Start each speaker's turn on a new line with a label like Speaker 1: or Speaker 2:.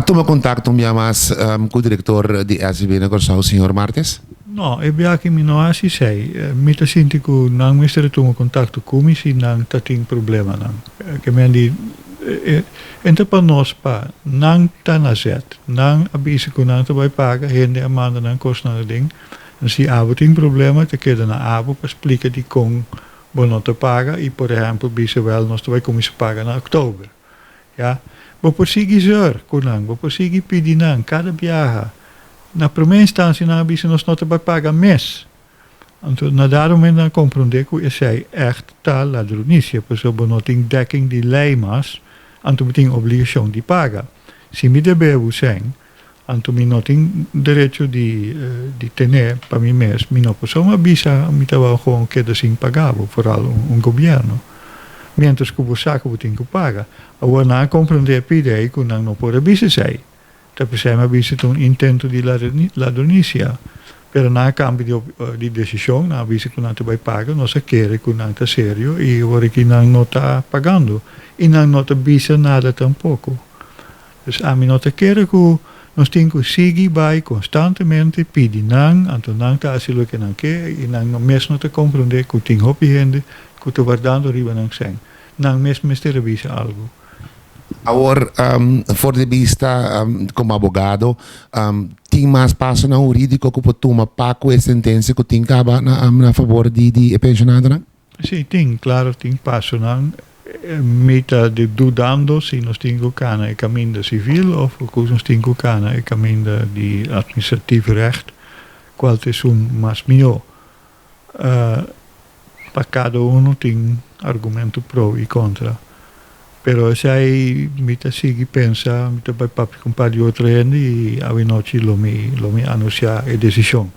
Speaker 1: tuma kontakto un bia mas ku direktor di SVB na Kòrsou, señor Martes?
Speaker 2: No, e bia aki mi no a hasi esei. Mi ta sinti ku nan mester a tuma kontakto ku mi si nan ta tin problemanan. Ke men di, e ta pa nos pa nan ta na zet. Nan a bisa ku nan ta bai paga, hende a manda nan kosnan aden. Si abo tin problema, ta keda na abo pa splika dikon bo no ta paga i por ehèmpel bisa wèl nos ta bai kuminsá paga na òktober. Ya. Bo por sigui zeur ku nan, bo por sigui pidi nan kada biaha. Na promé instansia nan a bisa nos no ta bai paga mes. Anto na dado momento nan a komprondé ku esei ègt ta ladronisia, pasobra bo no tin dekking di lei mas, anto bo tin obligashon di paga. Si mi debe bo sèn, Anto mi no tin derecho di di tene pa mi mes, mi no por soma bisa mi tabata gewoon keda sin paga bo, foral un gobierno, mientras ku bo sa ku bo tin ku paga. Awor nan a komprende e pidi ei ku nan no por a bisa esei. Ta p'esei mi a bisa ta un intento di ladronisia. Pero nan a kambia di di desishon, nan a bisa ku nan ta bai paga, nos a kere ku nan ta serio i awor aki nan no ta pagando i nan no ta bisa nada tampoko. Dus ami no ta kere ku nos tin ku sigui bai konstantemente pidi nan, anto nan ta hasi loke nan ke i nan mes no ta komprondé ku tin hopi hende ku ta wardando riba nan sèn. Nan mes mester a bisa algu.
Speaker 1: Awor, for di bista komo abogado, tin mas pasonan hurídiko ku por tuma pa ku e sentensia ku tin kaba na fabor di e penshonadonan?
Speaker 2: Sí, tin, claro, tin pasonan. Mi ta di dudando si nos tin cu cana e caminda civil of cu nos tin cu cana e caminda di administratief recht, cual ta esun mas miho. Pa cada uno tin argumento pro y contra. Pero esey mi ta sigui pensa, mi ta bay papia cu un par di otro hende y awenochi lo mi lo mi anuncia e decision.